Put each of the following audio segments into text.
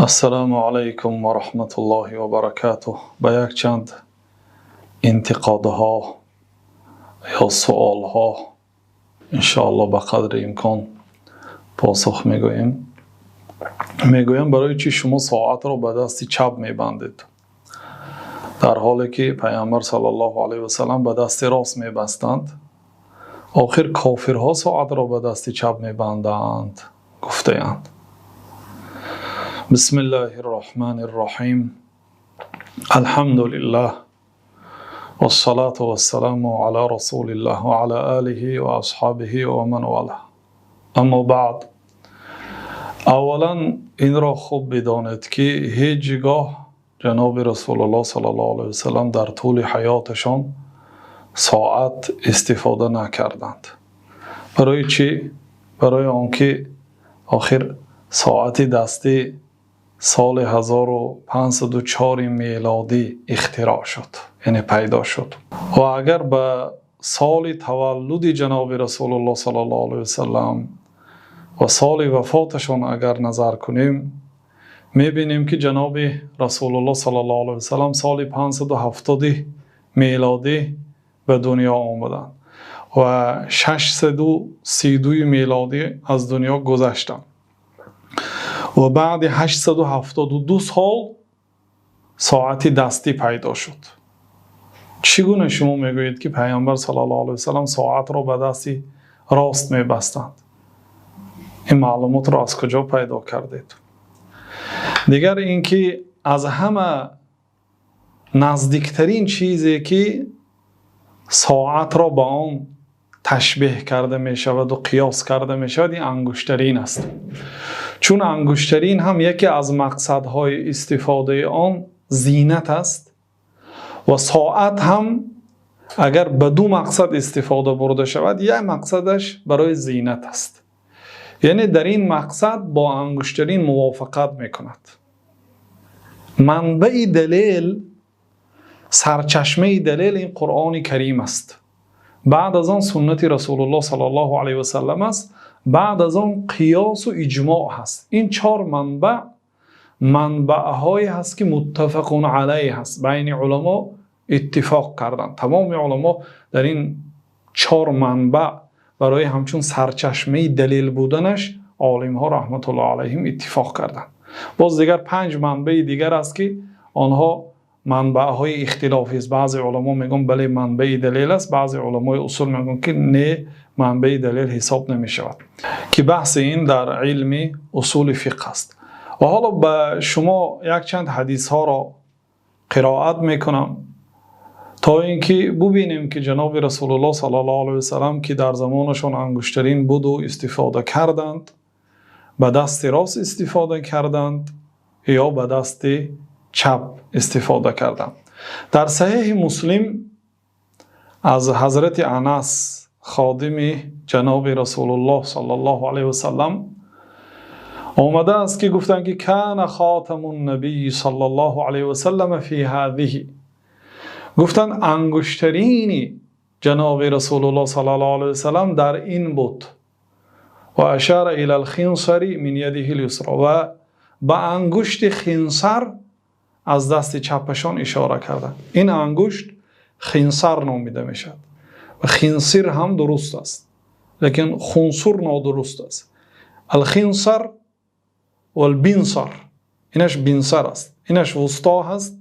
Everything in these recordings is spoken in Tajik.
Ассалому алайкум ва раҳматуллоҳи ва баракатуҳ. Ба якчанд интиқодҳо ё суолҳо иншоаллоҳ ба қадри имкон посух мегӯем. Мегӯям, барои чӣ шумо соатро ба дасти чап мебандед, дар ҳоле ки Паёмбар саллаллоҳу алайҳи васаллам ба дасти рост мебастанд? Охир кофирҳо соатро ба дасти чап мебанданд, гуфтаанд. Бисмиллаҳир роҳманир роҳим. Алҳамдулиллаҳ вассалату вассаламу ала расулиллаҳ ва ала олиҳи ва асҳобиҳи ва ман валаҳ. Аммо баъд, аввалан инро хуб бидонед, ки ҳеҷ гоҳ ҷаноби Расулуллоҳ саллаллоҳу алайҳи васаллам дар тӯли ҳаёташон соат истифода накарданд. Барои чӣ? Барои он ки охир соати дастӣ соли 1504 мелодӣ ихтироъ шуд, яъне пайдо шуд. Ва агар ба соли таваллуди ҷаноби Расулуллоҳ саллаллоҳу алайҳи васаллам ва соли вафоташон агар назар кунем, мебинем, ки ҷаноби Расулуллоҳ саллаллоҳу алайҳи васаллам соли 570 мелодӣ ба дунё омаданд ва 632 мелодӣ аз дунё гузаштанд ва баъди 872 сол соати дастӣ пайдо шуд. Чӣ гуна шумо мегӯед, ки Паёмбар саллаллоҳу алайҳи васаллам соатро ба дасти рост мебастанд? Ин маълумотро аз куҷо пайдо кардед? Дигар ин ки аз ҳама наздиктарин чизе, ки соатро ба он ташбеҳ карда мешаваду қиёс карда мешавад, ин ангуштарин аст, чун ангуштарин ҳам яке аз мақсадҳои истифодаи он зинат аст ва соат ҳам агар ба ду мақсад истифода бурда шавад, як мақсадаш барои зинат аст, яъне дар ин мақсад бо ангуштарин мувофиқат мекунад. Манбаи далел, сарчашмаи далел ин Қуръони Карим аст, баъд аз он суннати Расулуллоҳ саллаллоҳу алайҳи васаллам аст, баъд аз он қиёсу иҷмоъ ҳаст. Ин чор манбаъ манбаъҳое ҳаст, ки муттафақун алайҳ ҳаст, байни уламо иттифоқ карданд. Тамоми уламо дар ин чор манбаъ барои ҳамчун сарчашмаи далел буданаш олимҳо раҳматуллоҳ алайҳим иттифоқ карданд. Боз дигар панҷ манбаи дигар аст, ки онҳо манбаъҳои ихтилофист. Баъзе уламо мегӯянд, бале, манбаи далел аст, баъзе уламои усул мегӯянд, ки не, манбаи далел ҳисоб намешавад, ки баҳси ин дар илми усули фиқҳ аст. Ва ҳоло ба шумо якчанд ҳадисҳоро қироат мекунам, то ин ки бубинем, ки ҷаноби Расулуллоҳ саллаллоҳу алайҳи васаллам, ки дар замонашон ангуштарин буду истифода карданд, ба дасти рост истифода карданд ё ба дасти чап истифода карданд. Дар Саҳеҳи Муслим аз ҳазрати Анас, ходими ҷаноби Расулуллоҳ саллаллоҳу алайҳи васаллам, омадааст, ки гуфтанд, ки كان خاتم النبي صلى الله عليه وسلم في هذه. Гуфтанд, ангуштарини ҷаноби Расулуллоҳ саллаллоҳу алайҳи васаллам дар ин буд, وأشار إلى الخنصر من يده اليسرى, ва ба ангушти хинсар аз дасти чапашон ишора карданд. Ин ангушт хинсар номида мешавад ва хинсир ҳам дуруст аст, лекин хунсур нодуруст аст. الخنصر والبنصر, инаш бинсар аст, инаш вусто ҳаст,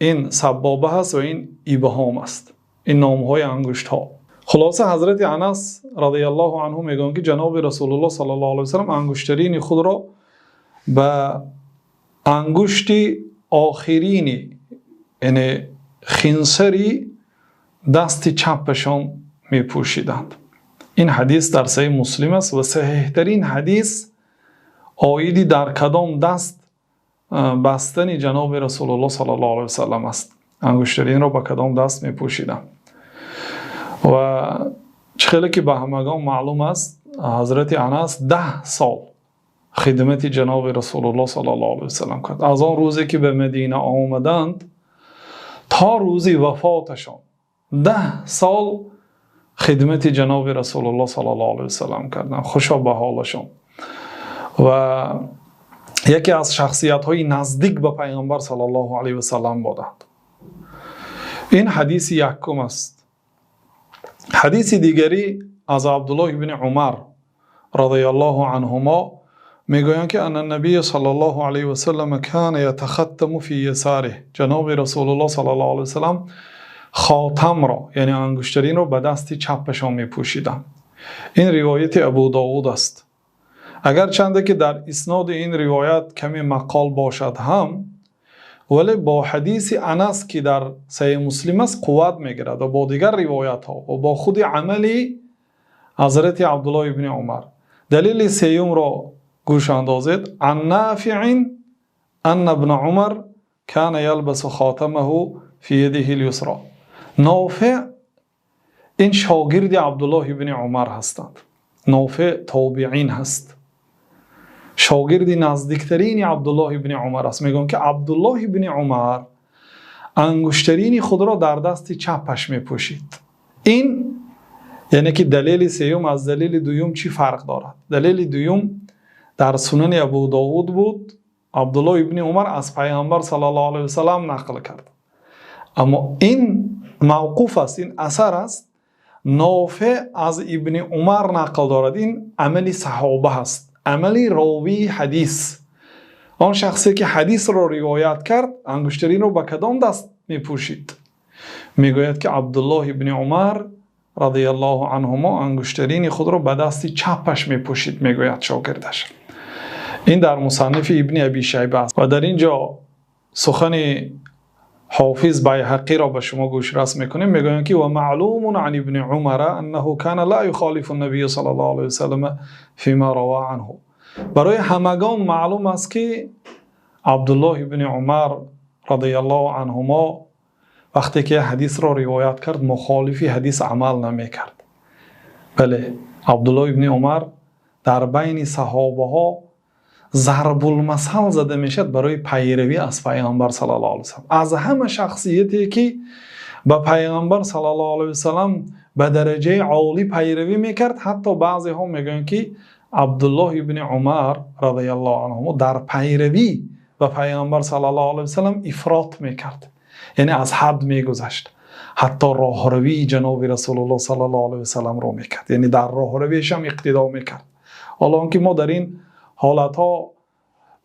ин саббоба ҳаст ва ин ибҳом аст. Ин номҳои ангуштҳо. Хулоса, ҳазрати Анас радиаллоҳу анҳу мегӯянд, ки ҷаноби Расулуллоҳ саллаллоҳу алайҳи васаллам ангуштарини худро ба ангушти охирини, яъне хинсари дасти чапашон мепӯшиданд. Ин ҳадис дар Саҳеҳи Муслим аст ва саҳеҳтарин ҳадис оиди дар кадом даст бастани ҷаноби Расулуллоҳ саллаллоҳу алайҳи васаллам аст, ангуштаринро ба кадом даст мепӯшиданд. Ва чӣ хеле ки ба ҳамагон маълум аст, ҳазрати Анас 10 сол хидмати ҷаноби Расулуллоҳ саллаллоҳу алайҳи васаллам кард. Аз он рӯзе ки ба Мадина омаданд то рӯзи вафоташон 10 сол хидмати ҷаноби Расулуллоҳ саллаллоҳу алайҳи васаллам карданд. Хушо ба ҳолашон. Ва Яке аз шахсиятҳои наздик ба Пайғамбар саллаллоҳу алайҳи васаллам буданд. Ин ҳадиси якум аст. Ҳадиси дигарӣ аз Абдуллоҳ ибни Умар разияллоҳу анҳумо мегӯянд, ки ана набия саллаллоҳу алайҳи васаллам кана ятахаттаму фи ясориҳ. Ҷаноби Расулуллоҳ саллаллоҳу алайҳи васаллам хотамро, яъне ангуштаринро ба дасти чапашон мепӯшиданд. Ин ривояти Абу Довуд аст. Агарчанде ки дар исноди ин ривоят каме мақол бошад ҳам, вале бо ҳадиси Анас, ки дар Саҳеҳи Муслим аст, қувват мегирад ва бо дигар ривоятҳо ва бо худи амали ҳазрати Абдуллоҳ ибни Умар. Далели сеюмро гӯш андозед. Ан Нафиъин анна ибна Умар кана ялбасу хотамаҳу фи ядиҳи л-юсро. Нофеъ ин шогирди Абдуллоҳ ибни Умар ҳастанд. Нофеъ тобеин ҳаст, шогирди наздиктарини Абдуллоҳ ибни Умар аст. Мегӯям, ки Абдуллоҳ ибни Умар ангуштарини худро дар дасти чапаш мепӯшид. Ин яъне ки далели сеюм аз далели дуюм чӣ фарқ дорад? Далели дуюм дар Сунани Абу Довуд буд, Абдуллоҳ ибни Умар аз Пайғамбар саллаллоҳу алайҳи васаллам нақл кард. Аммо ин мавқуф аст, ин асар аст. Нофеъ аз Ибни Умар нақл дорад. Ин амали саҳоба ҳаст, амали ровии ҳадис. Он шахсе ки ҳадисро ривоят кард, ангуштаринро ба кадом даст мепӯшид? Мегӯяд, ки Абдуллоҳ ибни Умар разияллоҳу анҳумо ангуштарини худро ба дасти чапаш мепӯшид, мегӯяд шогирдаш. Ин дар Мусаннифи Ибни Аби Шайба аст. Ва дар ин ҷо сухани Ҳофиз Байҳақиро ба шумо гӯшрас мекунем. Мегӯянд, ки ва маълумун ан ибни Умара аннаҳу кана ла юхолифу набия саллаллоҳу алайҳи васаллам фима рава анҳу. Барои ҳамагон маълум аст, ки Абдуллоҳ ибни Умар разияллоҳу анҳумо вақте ки ҳадисро ривоят кард, мухолифи ҳадис амал намекард. Бале, Абдуллоҳ ибни Умар дар байни саҳобаҳо зарбулмасал зада мешавад барои пайравӣ аз Пайғамбар саллаллоҳу алайҳи васаллам. Аз ҳама шахсияте ки ба Пайғамбар саллаллоҳу алайҳи васаллам ба дараҷаи олӣ пайравӣ мекард, ҳатто баъзеҳо мегӯянд, ки Абдуллоҳ ибни Умар разияллоҳу анҳу дар пайравӣ ба Пайғамбар саллаллоҳу алайҳи васаллам ифрот мекард, яъне аз ҳад мегузашт, ҳатто роҳравии ҷаноби Расулуллоҳ саллаллоҳу алайҳи васалламро мекард, яъне дар роҳравиаш ҳам иқтидо мекард. Ҳоло он ки мо дар ин ҳолатҳо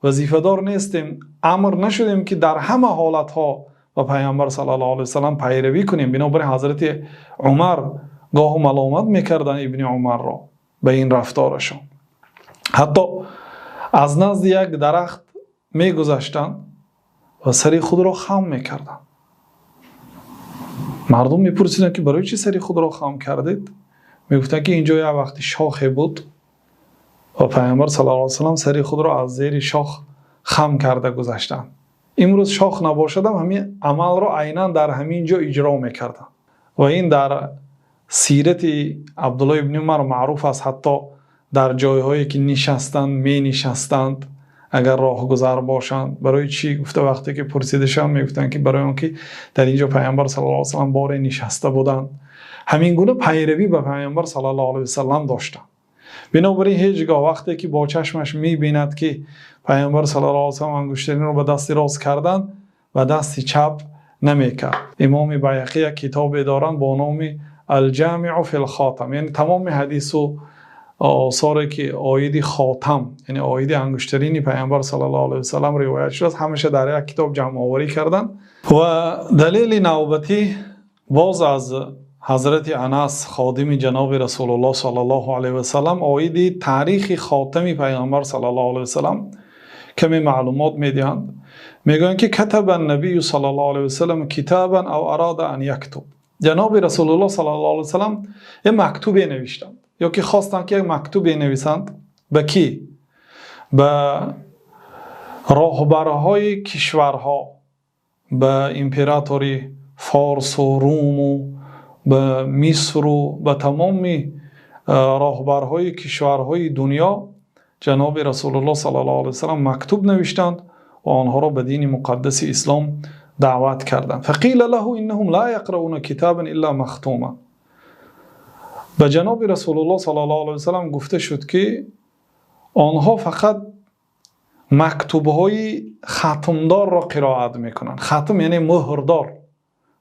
вазифадор нестем, амр нашудем, ки дар ҳама ҳолатҳо ба Пайғамбар саллаллоҳу алайҳи васаллам пайравӣ кунем. Бинобар ин ҳазрати Умар гоҳу маломат мекарданд Ибни Умарро ба ин рафторашон. Ҳатто аз назди як дарахт мегузаштанд ва сари худро хам мекарданд. Мардум мепурсиданд, ки барои чӣ сари худро хам кардед? Мегуфтанд, ки инҷо як вақти шохе буд ва Пайғамбар саллаллоҳу алайҳи васаллам сари худро аз зери шох хам карда гузаштанд. Имрӯз шох набошадам, ҳамин амалро айнан дар ҳамин ҷо иҷро мекардам. Ва ин дар сирати Абдуллоҳ ибни Умар маъруф аст. Ҳатто дар ҷойҳое ки нишастанд, менишастанд, агар роҳгузар бошанд. Барои чӣ гуфта вақте ки пурсида шаванд, мегуфтанд, ки барои он ки дар ин ҷо Пайғамбар саллаллоҳу алайҳи васаллам боре нишаста буданд. Ҳамин гуна пайравӣ ба Пайғамбар саллаллоҳу алайҳи васаллам доштанд. Бинобар ин ҳеҷ гоҳ вақте ки бо чашмаш мебинад, ки Пайғамбар саллаллоҳу алайҳи васаллам ангуштаринро ба дасти рост карданд, ба дасти чап намекард. Имоми Байҳақӣ як китобе доранд бо номи Алҷамиъу фил хотам, яъне тамоми ҳадису осоре ки оиди хотам, яъне оиди ангуштарини Пайғамбар саллаллоҳу алайҳи васаллам ривоят шудааст, ҳамаша дар як китоб ҷамъоварӣ карданд. Ва далели навбатӣ боз аз ҳазрати Анас, ходими ҷаноби Расулуллоҳ саллаллоҳу алайҳи васаллам, оиди таърихи хотами Пайғамбар саллаллоҳу алайҳи васаллам каме маълумот медиҳанд. Мегӯянд, ки катаба набию саллаллоҳу алайҳи васаллам китобан ав арада ан яктуб. Ҷаноби Расулуллоҳ саллаллоҳу алайҳи васаллам як мактубе навиштанд ё ки хостанд, ки як мактубе нависанд. Ба кӣ? Ба роҳбарҳои кишварҳо, ба императори Форсу Руму ба Мисру ба тамоми роҳбарҳои кишварҳои дунё ҷаноби Расулуллоҳ саллаллоҳу алайҳи васаллам мактуб навиштанд ва онҳоро ба дини муқаддаси ислом даъват карданд. Фақила лаҳу иннаҳум ла яқрауна китобан илла махтума. Ба ҷаноби Расулуллоҳ саллаллоҳу алайҳи васаллам гуфта шуд, ки онҳо фақат Мактубҳои хатмдорро қироат мекунанд. Хатм яъне муҳрдор,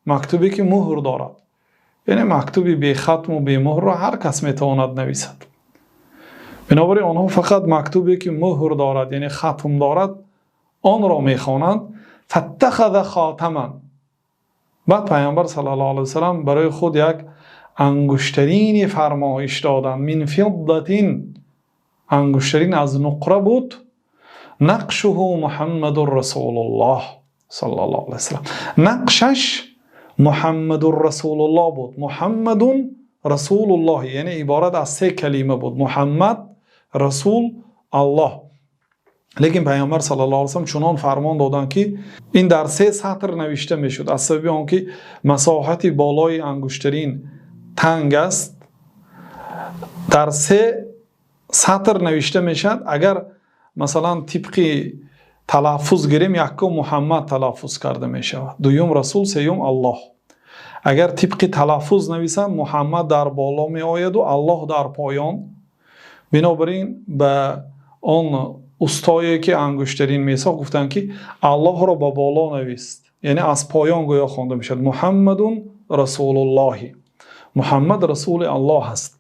мактубе ки муҳр дорад, яъне мактуби бехатм ва бемуҳрро ҳар кас метавонад нависад. Бинобар ин онҳо фақат мактубе ки муҳр дорад, яъне хатм дорад, онро мехонанд. فاتخذ خاتما. Баъд Паёмбар саллаллоҳу алайҳи васаллам барои худ як ангуштарин фармоиш доданд. من فضة, ангуштарин аз нуқра буд. نقشه محمد رسول الله صلى الله عليه وسلم. Нақшаш محمد رسول الله буд. محمد رسول الله, яъне иборат аз се калима буд: Муҳаммад, Расул, Аллоҳ. Лекин Паёмбар саллаллоҳу алайҳи васаллам чунон фармон доданд, ки ин дар се сатр навишта мешуд. Аз сабаби он ки масоҳати болои ангуштарин танг аст, дар се сатр навишта мешавад. Агар масалан тибқи талаффуз гирем, якум Муҳаммад талаффуз карда мешавад, дуюм Расул, сеюм Аллоҳ. Агар тибқи талаффуз нависанд, Муҳаммад дар боло меояду Аллоҳ дар поён. Бинобар ин ба он устое ки ангуштарин месохт гуфтанд, ки Аллоҳро ба боло навист, яъне аз поён гӯё хонда мешавад: محمد رسول الله, Муҳаммад расули Аллоҳ аст.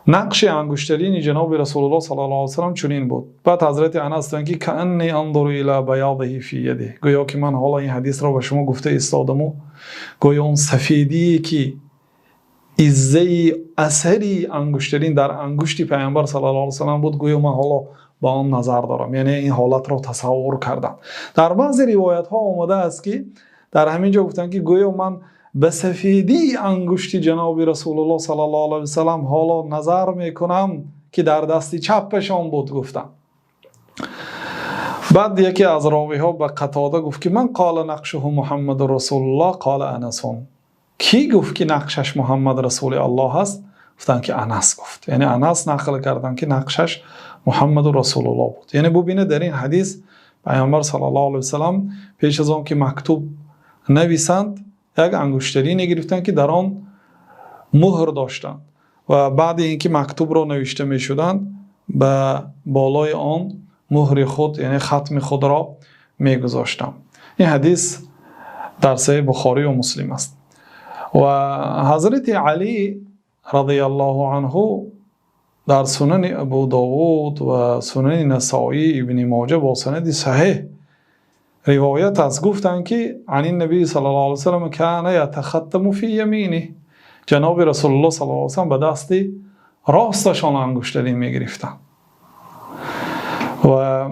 Нақши ангуштарини ҷаноби Расулуллоҳ саллаллоҳу алайҳи васаллам чунин буд. Баъд ҳазрати Анас гуфтанд, ки كأني أنظر إلى بياضه في يده, гӯё ки ман ҳоло ин ҳадисро ба шумо гуфта истодаму гӯё он сафедие ки иззаи асари ангуштарин дар ангушти Паёмбар саллаллоҳу алайҳи васаллам буд, гӯё ман ҳоло ба он назар дорам, яъне ин ҳолатро тасаввур кардам. Дар баъзе ривоятҳо омадааст, ки дар ҳамин ҷо гуфтанд, ки гӯё ман ба сафедии ангушти ҷаноби Расулуллоҳ саллаллоҳу алайҳи васаллам ҳоло назар мекунам, ки дар дасти чаппашон буд, гуфтам. Баъд яке аз ровиҳо ба Қатода гуфт, ки من قال نقشه محمد رسول الله؟ قال أنس. Кӣ гуфт, ки нақшаш Муҳаммад расули Аллоҳ аст? Гуфтанд, ки Анас гуфт. Яъне Анас нақл карданд, ки нақшаш Муҳаммаду Расулуллоҳ буд. Яъне бубинед, дар ин ҳадис Паёмбар саллаллоҳу алайҳи васаллам пеш аз он ки мактуб нависанд, як ангуштарине гирифтанд, ки дар он муҳр доштанд, ва баъди ин ки мактубро навишта мешуданд, ба болои он муҳри худ, яъне хатми худро мегузоштанд. Ин ҳадис дар Саҳеҳи Бухорию Муслим аст. Ва ҳазрати Алӣ радиаллоҳу анҳу дар Сунани Абу Довуд ва Сунани Насоӣ, Ибни Моҷа бо санади саҳеҳ ривоят аст, гуфтанд, ки عن النبي صلى الله عليه وسلم كان يتختم في يمينه. Ҷаноби Расулуллоҳ саллаллоҳу алайҳи васаллам ба дасти росташон ангуштарин мегирифтанд. Ва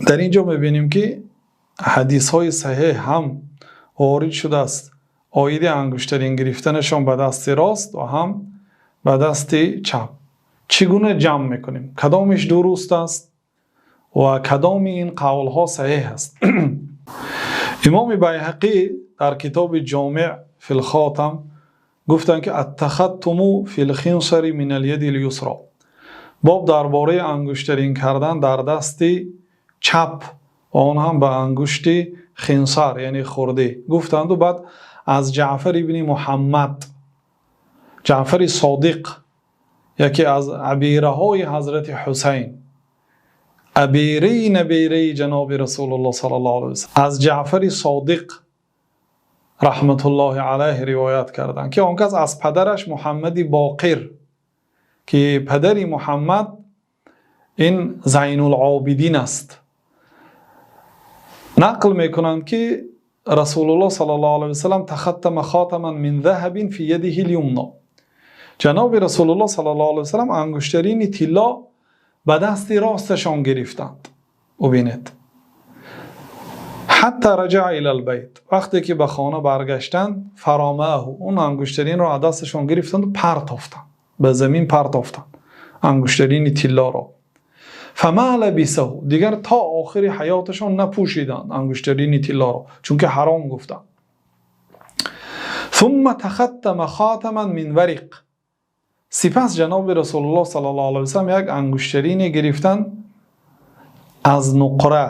дар ин ҷо мебинем, ки ҳадисҳои саҳеҳ ҳам ворид шудааст оиди ангуштарин гирифтанашон ба дасти рост ва ҳам ба дасти чап. Чӣ гуна ҷамъ мекунем, кадомиш дуруст аст ва кадоми ин қавлҳо саҳеҳ аст? Имоми Байҳақӣ дар китоби Ҷомеъ филхотам гуфтанд, ки التختم في الخنصر من اليد اليسرى, боб дар бораи ангуштарин кардан дар дасти чап ва он ҳам ба ангушти хинсар, яъне хурдӣ, гуфтанду баъд аз Ҷаъфар ибни Муҳаммад, Ҷаъфари Содиқ, яке аз абираҳои ҳазрати Ҳусайн, абираи набираи ҷаноби Расулуллоҳ саллаллоҳу алайҳи васаллам, аз Ҷаъфари Содиқ раҳматуллоҳи алайҳ ривоят карданд, ки он кас аз падараш Муҳаммади Боқир, ки падари Муҳаммад ин Зайнулобидин аст, нақл мекунанд, ки Расулуллоҳ саллаллоҳу алайҳи васаллам تختم خاتما من ذهب في يده اليمنى. Ҷаноби Расулуллоҳ саллаллоҳу алайҳи васаллам ангуштарини тилло ба дасти росташон гирифтанд. Бубинед, حتى رجع إلى البيت, вақте ки ба хона баргаштанд, فرماه, он ангуштаринро аз дасташон гирифтанду партофтанд, ба замин партофтанд ангуштарини тиллоро. فما لبسه, дигар то охири ҳаёташон напӯшиданд ангуштарини тиллоро, чунки ҳаром гуфтанд. ثم تختم خاتما من ورق. Сипас ҷаноби Расулуллоҳ саллаллоҳу алайҳи васаллам як ангуштарине гирифтанд аз нуқра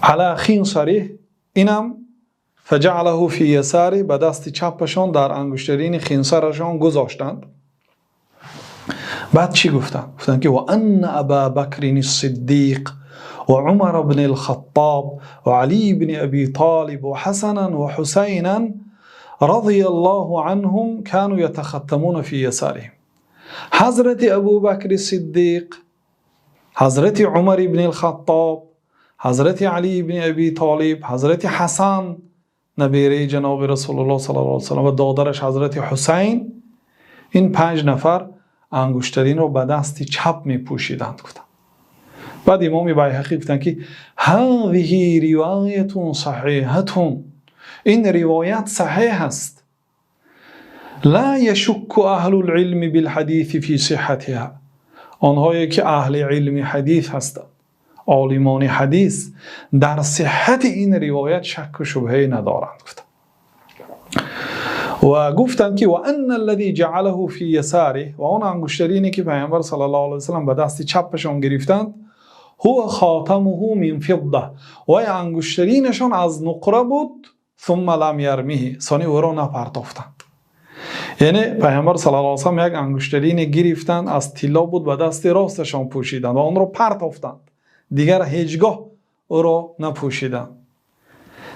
على خنصره, инам فجعله في يساره, ба дасти чаппашон дар ангуштарини хинсарашон гузоштанд. Баъд чӣ гуфтанд? Гуфтанд ки وأن أبا بكر الصديق وعمر بن الخطاب وعلي بن أبي طالب وحسنا وحسينا رضي الله عنهم كانوا يتختمون في يسارهم. Ҳазрати Абӯбакри Сиддиқ, Ҳазрати Умар ибни Хаттоб, Ҳазрати Алӣ ибни Абӣ Толиб, Ҳазрати Ҳасан, набераи ҷаноби Расулуллоҳ саллаллоҳу алайҳи васаллам, ва додараш Ҳазрати Ҳусайн, ин панҷ нафар ангуштаринро ба дасти чап мепӯшиданд, гуфтанд. Баъд Имом Байҳақӣ гуфтанд ки هذه رواية صحيحة, ин ривоят саҳеҳ аст. لا يشك أهل العلم بالحديث في صحتها. Онҳое ки аҳли илми ҳадис ҳастанд, олимони ҳадис, дар сиҳҳати ин ривоят шакку шубҳае надоранд, гуфтанд. Ва гуфтанд ки وأن الذي جعله في يساره, ва он ангуштарине ки Паёмбар саллаллоҳу алайҳи васаллам ба дасти чапашон гирифтанд, هو خاتمه من فضة, вай ангуштаринашон аз нуқра буд. ثم لم يرمه, сони ӯро напартофтанд. Яъне Паёмбар саллаллоҳу алайҳи васаллам як ангуштарине гирифтанд, аз тилло буд, ба дасти росташон пӯшиданд ва онро партофтанд, дигар ҳеҷгоҳ ӯро напӯшиданд.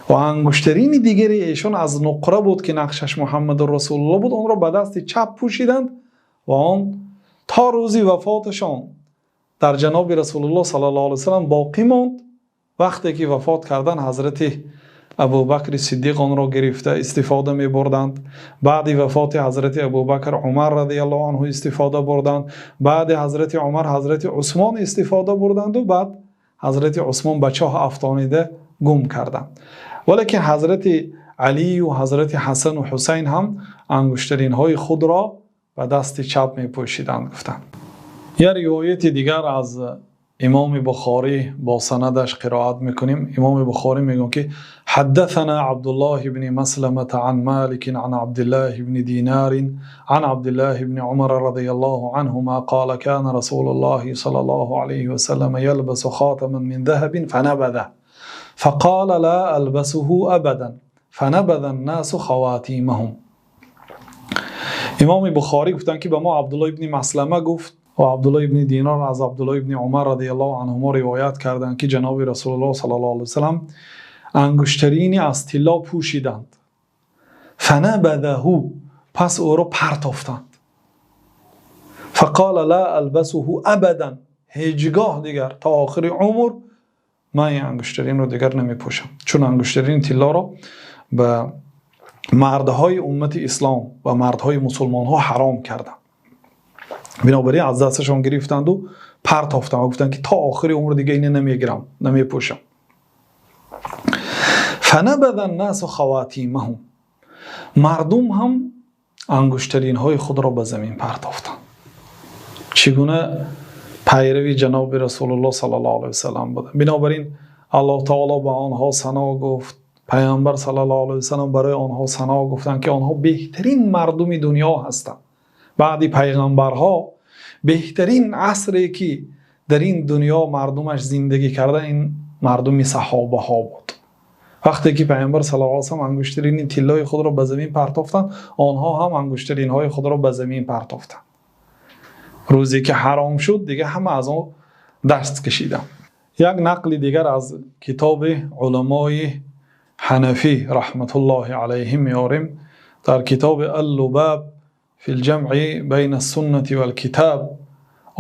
Ва ангуштарини дигари эшон аз нуқра буд, ки нақшаш Муҳаммадур Расулуллоҳ буд, онро ба дасти чап пӯшиданд ва он то рӯзи вафоташон дар ҷаноби Расулуллоҳ саллаллоҳу алайҳи васаллам боқӣ монд. Вақте ки вафот карданд, Ҳазрати Абӯбакри Сиддиқ онро гирифта истифода мебурданд. Баъди вафоти Ҳазрати Абӯбакр Умар радиаллоҳу анҳу истифода бурданд. Баъди Ҳазрати Умар Ҳазрати Усмон истифода бурданду баъд Ҳазрати Усмон ба чоҳ афтонида гум карданд. Валекин Ҳазрати Алию Ҳазрати Ҳасану Ҳусайн ҳам ангуштаринҳои худро ба дасти чап мепӯшиданд, гуфтанд. Як ривояти дигар аз Имоми Бухорӣ бо санадаш қироат мекунем. Имоми Бухорӣ мегӯяд ки حدثنا عبد الله بن مسلمة عن مالك عن عبد الله بن دينار عن عبد الله بن عمر رضي الله عنهما قال كان رسول الله صلى الله عليه وسلم يلبس خاتما من ذهب فنبذه فقال لا ألبسه أبدا فنبذ الناس خواتيمهم. Имоми Бухорӣ гуфтанд ки ба мо Абдуллоҳ ибни Маслама гуфт ва Абдуллоҳ ибни Динор аз Абдуллоҳ ибни Умар радиаллоҳу анҳумо ривоят карданд, ки ҷаноби Расулуллоҳ саллаллоҳу алайҳи васаллам ангуштарине аз тилло пӯшиданд. فنبذه, пас ӯро партофтанд. فقال لا ألبسه أبدا, ҳеҷгоҳ дигар то охири умр ман ин ангуштаринро дигар намепӯшам, чун ангуштарини тиллоро ба мардҳои уммати ислом ва мардҳои мусулмонҳо ҳаром карданд. Бинобар ин аз дасташон гирифтанду партофтанд ва гуфтанд ки то охири умр дига ина намегирам, намепӯшам. فنبذ الناس خواتيمهم, мардум ҳам ангуштаринҳои худро ба замин партофтанд. Чӣ гуна пайрави ҷаноби Расулуллоҳ саллаллоҳу алайҳи васаллам буданд! Бинобар ин Аллоҳ таоло ба онҳо сано гуфт, Паёмбар саллаллоҳу алайҳи васаллам барои онҳо сано гуфтанд, ки онҳо беҳтарин мардуми дунё ҳастанд. Баъди пайғамбарҳо беҳтарин асре ки дар ин дунё мардумаш зиндагӣ карда, ин мардуми саҳобаҳо буд. Вақте ки Паёмбар саллаллоҳу алайҳи васаллам ангуштарини тиллои худро ба замин партофтанд, онҳо ҳам ангуштаринҳои худро ба замин партофтанд. Рӯзе ки ҳаром шуд, дига ҳама аз он даст кашиданд. Як нақли дигар аз китоби уламои ҳанафӣ раҳматуллоҳи алайҳим меорем. Дар китоби Аллубаб في الجمع بين السنة والكتاب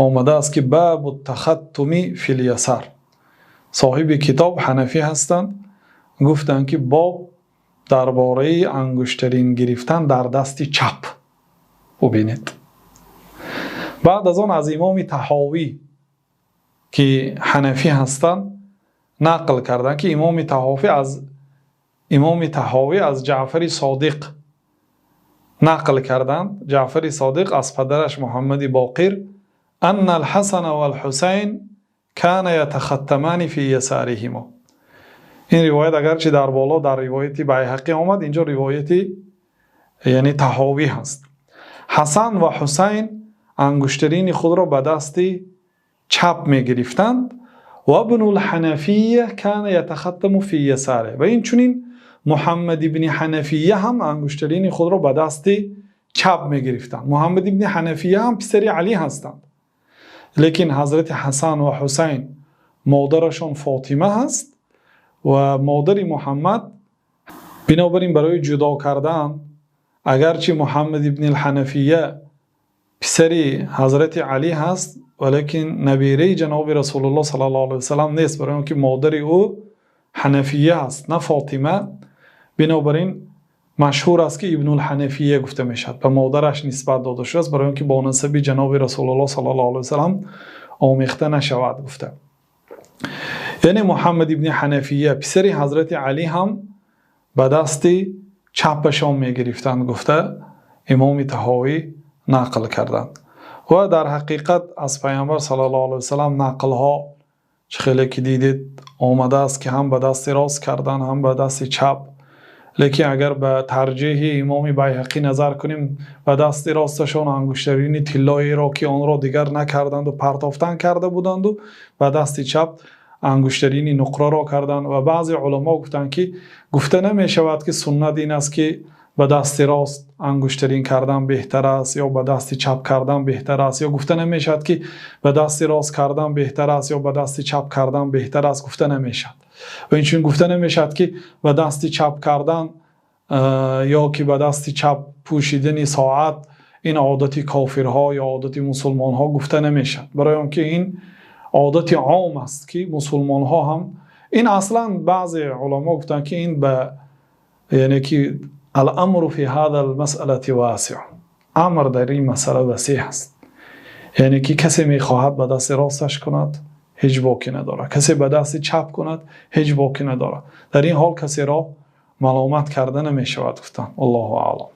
омадааст ки باب التختم في اليسار. Соҳиби китоб ҳанафӣ ҳастанд, гуфтанд ки боб дар бораи ангуштарин гирифтан дар дасти чап. Бубинед, баъд аз он аз Имоми Таҳовӣ, ки ҳанафӣ ҳастанд, нақл карданд, ки Имоми Таҳовӣ аз Ҷаъфари Содиқ нақл карданд, Ҷаъфари Содиқ аз падараш Муҳаммади Боқир: أن الحسن والحسين كانا يتختمان في يسارهما. Ин ривоят агарчи дар боло дар ривояти Байҳақӣ омад, инҷо ривояти яъне Таҳовӣ ҳаст. Ҳасан ва Ҳусайн ангуштарини худро ба дасти чап мегирифтанд. وابن الحنفية كان يتختم في يساره, ва инчунин Муҳаммад ибни Ҳанафия ҳам ангуштарини худро ба дасти чап мегирифтанд. Муҳаммад ибни Ҳанафия ҳам писари Алӣ ҳастанд. Лекин Ҳазрати Ҳасан ва Ҳусайн модарашон Фотима ҳаст ва модари Муҳаммад. Бинобар ин барои ҷудо кардан, агарчи Муҳаммад ибни Ҳанафия писари Ҳазрати Алӣ ҳаст, валекин набераи ҷаноби Расулуллоҳ саллаллоҳу алайҳи васаллам нест, барои инки модари ӯ Ҳанафия ҳаст, на Фотима. Бинобар ин машҳур аст, ки Ибни Ҳанафия гуфта мешавад, ба модараш нисбат дода шудааст, барои инки бо насаби ҷаноби Расулуллоҳ саллаллоҳу алайҳи васаллам омехта нашавад, гуфта. Яъне Муҳаммад ибни Ҳанафия писари Ҳазрати Алӣ ҳам ба дасти чапашон мегирифтанд, гуфта Имом Таҳовӣ нақл карданд. Ва дар ҳақиқат аз Паёмбар саллаллоҳу алайҳи васаллам нақлҳо, чӣ хеле ки дидед, омадааст, ки ҳам ба дасти рост карданд, ҳам ба дасти чап. Лекин агар ба тарҷеҳи Имом Байҳақӣ назар кунем, ба дасти росташон ангуштарини тилоиро, ки онро дигар накарданд ва партофтан карда буданд, ва ба дасти чап ангуштарини нуқраро карданд. Ва баъзе уламо гуфтанд, ки гуфта намешавад, ки суннат ин аст, ки ба дасти рост ангуштарин кардан беҳтар аст ё ба дасти чап кардан беҳтар аст, ё гуфта намешавад, ки ба дасти рост кардан беҳтар аст ё ба дасти чап кардан беҳтар аст, гуфта намешавад. Ва инчунин гуфта намешавад, ки ба дасти чап кардан ё ки ба дасти чап пӯшидани соат ин одати кофирҳо ё одати мусулмонҳо гуфта намешавад, барои инки ин одати ом аст, ки мусулмонҳо ҳам ин, аслан баъзе уламо гуфтанд, ки ин ба, яъне ки الأمر في هذا المسألة واسع, амр дар ин масъала васеъ аст, яъне ки касе мехоҳад ба дасти росташ кунад, ҳеҷ боке надорад, касе ба дасти чап кунад, ҳеҷ боке надорад. Дар ин ҳол касеро маломат карда намешавад, гуфтанд. Аллоҳу аълам.